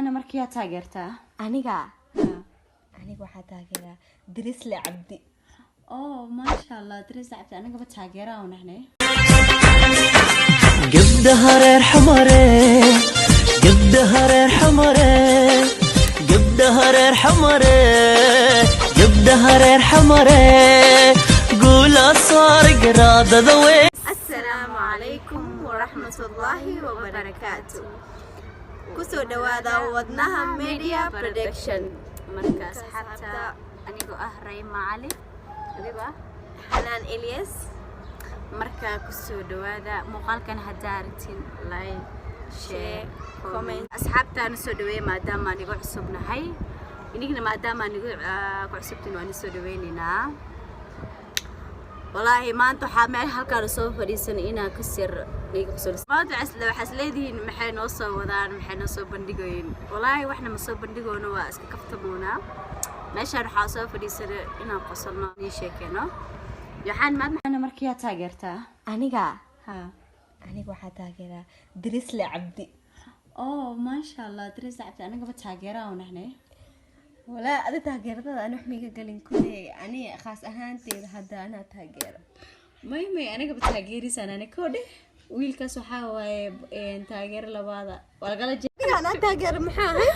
Ana markiyaa taageertaa? Aniga waxaa taageeraa Dirisle Cabdi. Oh, maasha Allah, Dirisle Cabdi anagaba taageeraa u nahnay. Gabdhaha reer Xamare, gabdhaha reer Xamare, gabdhaha reer Xamare, gabdhaha reer Xamare, guula saar garaadada wey. Asalaamu calaykum waraxmatullaahi wabarakaatu. Kusoo dhawaada Wadnaha Media Production. Marka asxaabta, anigoo ah Rayma Cali, adigoo ah Xanaan Elias. Marka kusoo dhawaada muuqaalkan. Haddaa aragtiin, like, share, comment. Asxaabtaana soo dhaweeya maadaama aan igu cusubnahay, inigna maadaama aan igu ku cusubtiin, waan soo dhaweynaynaa. Walaahi maanta waxaa meel halkaan soo fadhiisan inaan ka sir iga qosol. Maanta waxaa is leedihiin, maxay noo soo wadaan, maxay noo soo bandhigoyin? Walaahi waxna ma soo bandhigoona, waa iska kaftamoonaa. Meeshaan waxaa soo fadhiisanay inaan qosolno, nii sheekeyno. Waxaan maad Ana markiyaa taageertaa? Aniga Ha. Aniga waxaa taageeraa Dirisle Cabdi. Oh, maasha Allah, Dirisle Cabdi anagaba taageeraa u nahnay. Walaa adi taageeradada ani wax miga galin kuley. Ani khaas ahaanteyda hadda anaa taageero. May, anagaba taageerisaan. Ani koodhe wiilkaas waxaa waaye taageero labaada waa lagala Anaa taageero maxaa ahay?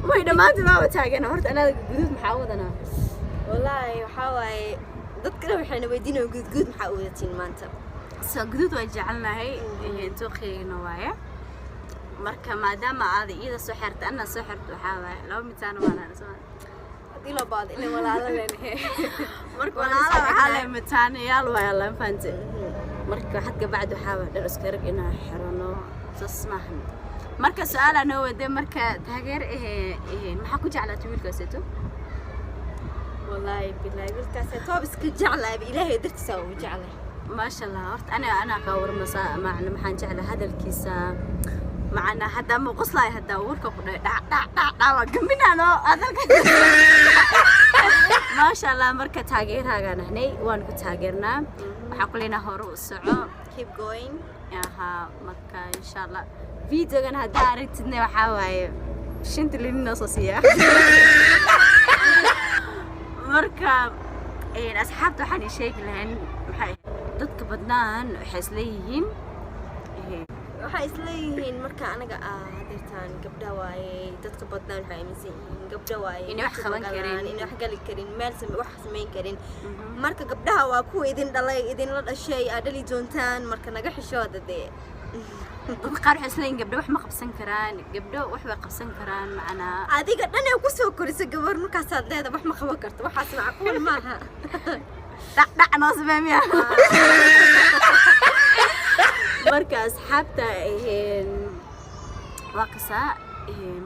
Way dhammaantiin waaba taageena. Horta anaa guduud maxaa u wadanaa? Wallaahi waxaa waaye dadka dhan waxayna weydiinayaan, guduud guduud maxaa u wadatiin maanta? So guduud waa jecelnahay, dooqeygana waaye. Marka maadaama aada iyada soo xirta, anaa soo xirta, waxaa waaye laba mitaan waana soo Haddii loo baado inay walaalo leenahay. Marka walaala waxaa le mitaanayaal waaya, lama fahante. Marka waxaad kabacdi waxaa waay dhar iska rag inaan xirano, saas maahan. Marka su-aalaa noo wade. Marka taageer ehe ehe, maxaa ku jeclaatay wiilkaaseeto? Wallaahi bilaahi wiilkaas toob iska jeclahay, Ilaahay dartiisa ugu jeclahay. Maasha Allah. Horta anaa kaa warmasa macna. Maxaan jeclaa hadalkiisa macna. Haddaa ma qoslaay, haddaa warka ku dhahay dhac dhac dhac dhac, waa gambinaano hadalka. Maasha Allah. Marka taageeraagaan ahnay, waan ku taageernaa. Waxaan ku leenahay hore u soco. Keep going. Aha. Marka insha Allah videogan haddaa aragtidna, waxaa waaye shanta lini noo soo siiya. Marka asxaabta waxaan ii sheegi lahayn, maxay dadka badnaan waxay isleeyihiin Waxay isleeyihiin marka anaga ah hadeertaan gabdha waaye, dadka badnaan waxay aaminsan yihiin gabdha waaye inay wax qaban galaan, karin. Inay wax gali karin, meel wax samayn karin. Marka gabdhaha waa kuwa idin dhalay, idinla dhashay, aad dhali doontaan. Marka naga xishooda dee. Dadka qaar waxay isleeyihiin gabdho wax ma qabsan karaan. Gabdho wax way qabsan karaan macnaa. Adiga dhan ee kusoo korisa gabar, markaasaad leeda wax ma qaban karto. Waxaas macquul maaha. Dhac dhac noo samee miya? Marka asxaabta waa kasaa.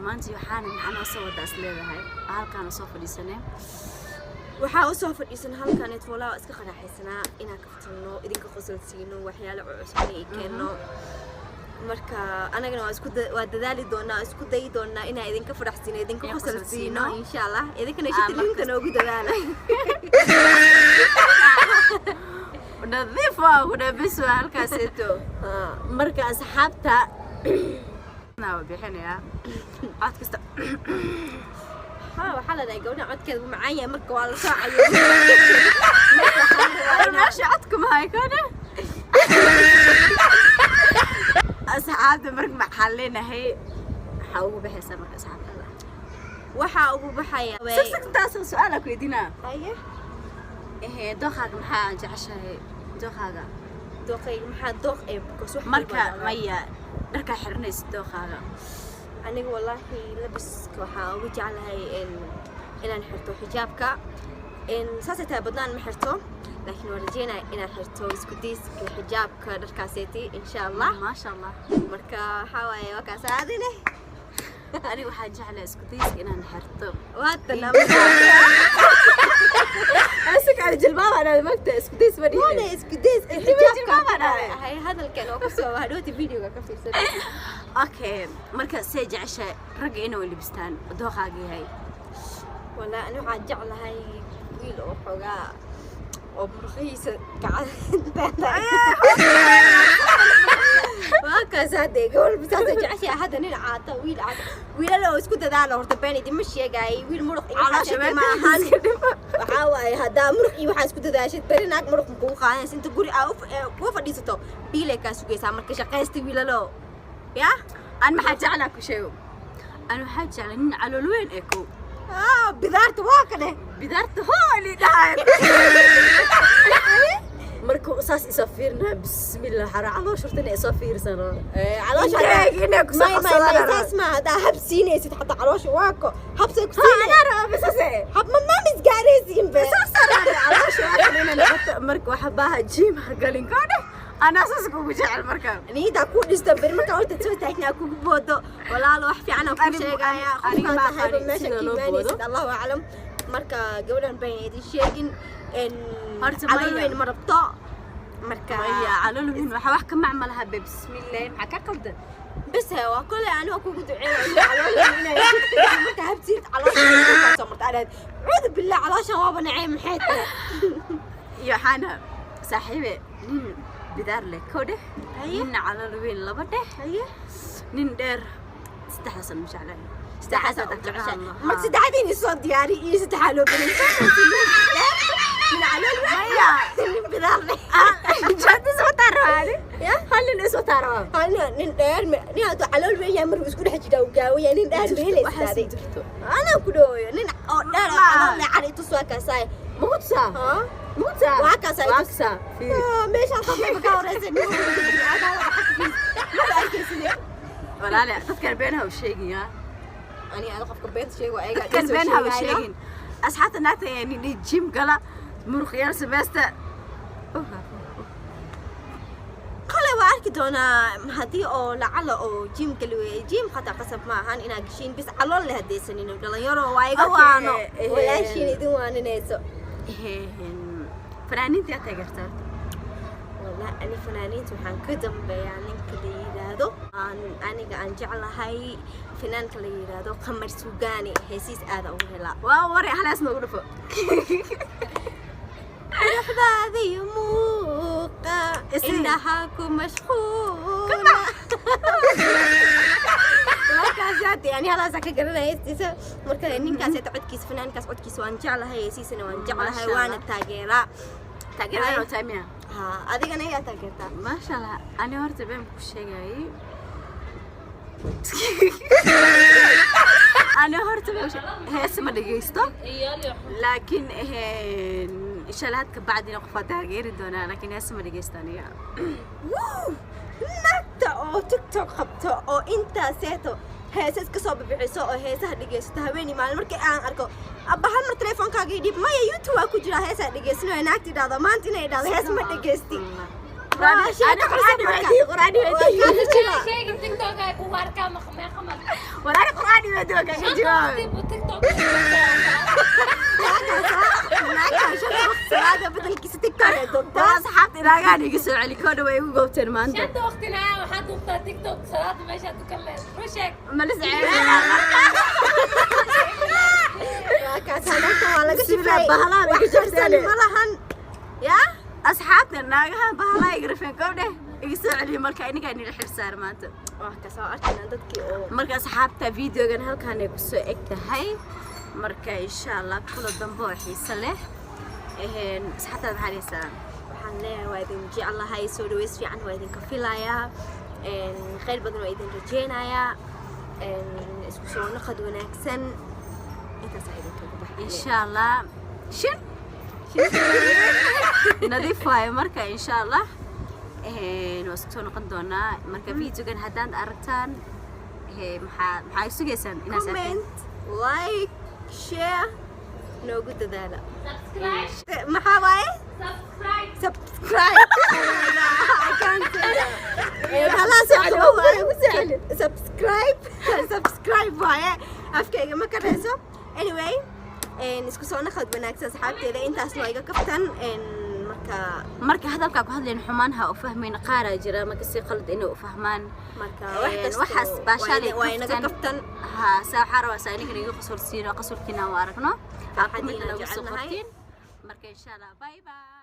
Maanta waxaana maxaa noo soo wadaa is leedahay halkaana soo fadhiisanay? Waxaa usoo fadhiisan halkaneet walaa waa iska qanaaxaysanaa inaan kaftanno, idinka qosol siino, waxyaalo cusub inay keenno. Marka anagana waa isku waa dadaali doonaa, isku dayi doonaa inaan idinka faraxsiino, idinka Idin qosol qosol siino. siino. Insha Allah idinkana Ah, shita liinta noogu dadaala. Nadiif waa ku dhabis waa halkaaseeto. Marka asxaabta waa bixinayaa cod kasta. Ha, waxaa la dhahay gabadha codkeeda wuu macaan yahay. Marka waa la soo cayo. Meesha codku mahay kone. Asxaabta marka maxaan leenahay? Waxaa ugu baxaysaa marka asxaabtada? Waxaa ugu baxaya Sug, taas su-aala ku weydiinaa. Haye. Ehe, dooqaaga maxaa jeceshahay, dooqaaga? Dooqayga maxaa dooq ee? Because wax Marka walba waa maya, dharkaa xiranaysa, dooqaaga. Aniga wallaahi labiska waxaa ugu jeclahay inaan xirto xijaabka. Saasay tahay badnaan ma xirto, laakiin waan rajeynaya inaan xirto isku dayska xijaabka dharkaaseeti, insha Allah. Maasha Allah. Marka waxaa waaye waa kaas aadine. Aniga waxaa jeclahay isku dayska inaan xirto. Waatana. Asig jilbaab anaa magta isku days ma Waana dhihin. Isku dayska Xijaabka xijaabka dhahay. Hay, hadalkan oo kusoo hadhooti videoga ka fiirsan. Okay, marka see jeceshahay ragga inuu libistaan, dooqaaga yahay? Walaa ani waxaan jeclahay wiil oo xoogaa oo murqihiisa gacanta. Waa kaas hadee gobol bisaasay jeceshahay hadda nin caata, wiil caata, wiilal oo isku dadaalo. Horta been idinma sheegaayo, wiil muruq iyo waxaas Caloosha ma ahan. Waxaa waaye haddaa muruq iyo waxaa isku dadaashid, beri naag muruq ma kugu qaadanaysa. Inta guri aa kuga fadhiisato biilay kaa sugaysaa. Marka shaqaysta, wiilalo ya. An maxaa jeclaa ku sheego? An waxaa jeclaa nin calool weyn ee kow. Ah, bidaarta waa ka dheh. Bidaarta hooli dhahay marka saas isoo fiirinaa, bismillah, xara caloosha horta inay isoo fiirsano. Caloosha Indhahayga inay ku soo may may may qabsadaan. Saas ma haddaa hab siinaysid xataa caloosha waa ko habsay ku siinay. Anaa raba bisase. Hab ma misgaaraysiin be. Caloosha waa kan inay noqoto. Marka waxa baaha gym ha galin koo dheh, anaa saas kugu jecel marka. Niidaa ku dhista beri markaa horta soo taagnaa kugu boodo. Walaalo, wax fiican aan ku sheegaya. Aniga qofkaan ma tahayba aqaanin meesha sida ka loo imaanaysid boodo. Allahu aclam. Marka gabadhan baan idin sheegin Horta calool maya. weyn ma rabto marka. Maya, calool weyn waxa wax ka macmalaha be. Bismillah, maxaa ka qaldan? Bas he, waa kole aniga kugu duceeyo calool weyn inay jirto. Marka habsiid caloosha soo marta anaad cuudu billah, calooshan waaba nacay, maxay tahay? Iyo waxaana saaxiibe nin bidaar leh kow dheh, Haye. nin calool weyn laba dheh, Haye. nin dheer saddexdaas ma jeclahay. Saddexdaas u jeceshahay. Marka saddexdiin isoo diyaari iyo saddexaa loo gelin, nin calool weyn, nin bidaar leh. Janta is wataa rabaa. Ya? Hal nin is wataa rabaa. Hal nin dheer nin hadduu calool weyn yahay markuu isku dhex jiraa uu gaawan yahay. Nin dheer ma helaysid. Waxaas Adig jirto. Anaa ku dhawayo nin oo dheer oo Ma. calool leh cari tus, waa kaasaay. Ma ku tusaa? Ma ku tusaa? Waa kaasaa. Waa Itus. kasaa, fiiri. Meeshaan qofkayba ka horeysa nin maba arkaysid. Walaale, dadkan been ha u sheegin yaa. Ani ada qofka beenta sheego ayagaa. Dadkan been ha u sheegin. Asxaabta naagta ayaa nidhi gym gala, muruqyaal sameysta. Kale waa arki doonaa haddii oo lacala oo gym gali weeye. Gym xataa qasab ma ahan inaad geshiin, bis calool leh haddaysanin. Dhalinyaro waa iga Okay, waano, walaashiin idin waaninayso. Fanaaniinta yaa taageerta horta? Wallah, ani fanaaniinta waxaan ka dambeeyaa ninka la yidhaahdo aan aniga aan jeclahay, fanaanka la yidhaahdo Qamar Sugaani. Heesiis aada ugu helaa. Waa wari, halaas noogu dhufo. Quruxdaada iyo muuqa Isi. indhaha ku mashquula. Markaas yaati yani halaasaa ka garanaya heestiisa. Marka ninkaas hata codkiisa, fanaankaas codkiisa waan jeclahay, heesiisana waan jeclahay. Masha Allah. Waana taageeraa. Taageerada oo taamiya. Ha, adigana ayaa taageertaa? Maasha Allah, ani horta been ku sheegayay, ani horta been heese ma dhegeysto, laakiin insha Allah hadka bacdina qof waa taageeri doonaa, laakiin heese ma dhegeysto aniga. Wuu! Naagta oo TikTok qabto oo intaaseeto heesa iska soo bibixiso oo heesaha dhegeysato haweeney maalin, markii aan arko, abba hal mar teleefoonkaaga ii dhiib, maya YouTube waa ku jira heesaa dhegeysanayo. Naagta idhaahdo maanta inay idhaahdo hees ma dhegeysti. Waa sheeko cusub marka. Qur'aani Waa kaas jira. Sheegin TikTok ay kugu arkaa meeqa mar. Walaali, qur'aani weydiiyo kaga jawaab. Waqti buu TikTok. Naagtaan shanta waqti salaada bedelkiisa TikTok ay duubtaa. Waa asxaabta inaagaan iga soo celi koodha, way igu goobteen maanta. Shanta waqtina waxaad duubtaa TikTok, salaada meeshaad tukan leed. Run sheeg. Malis ceebeenaa marka. Waa kaas, naagta waa laga Bismillah, shifay. bahalaha bay Wax ka qarsan jirtaan. ma lahan yaa. Asxaabta naagaha bahalaha iga rafeen koodhe, iga soo celiyo. Marka inigaa nila xil saar maanta. Waa kaas, waa arkaynaa dadkii oo Marka asxaabta, videogan halkaan ay kusoo eg tahay. Marka insha Allah kula dambe oo xiiso leh. Asxaabtaada maxaa dhehaysaa? Waxaan leeyahay waa idin jeclahay, soo dhaweys fiican waa idinka filayaa, khayr badan waa idin rajeynayaa, isku soo naqad wanaagsan. Intaasaa idinkaga baxay. Insha Allah shin nadiif waayo. Marka insha Allah waa isku soo noqon doonaa. Marka videogan haddaad aragtaan, maxaa sugaysaan inaad saarteen? Comment, like, share noogu dadaala. Subscribe. Maxaa waaye? Subscribe. Subscribe. I can't say that. Halaas qabo waaye. Subscribe, subscribe waaye, afkayga ma karayso. Anyway, isku soo naqad wanaagsan asxaabteeda. Intaasna waa iga kaftan. Marka Marka hadalkaa ku hadlayn xumaan ha u fahmayn, qaaraa jira marka si qalad inay u fahmaan. Marka wax kasto waxaas baashaalay. waa inaga kaftan. Ha, saa waxaa rabaa saa inigan iga qosolsiino, qosolkiina u aragno. Farxadiina Aa, comment noogu soo jecelnahay. qortiin. Marka insha Allah, bye bye.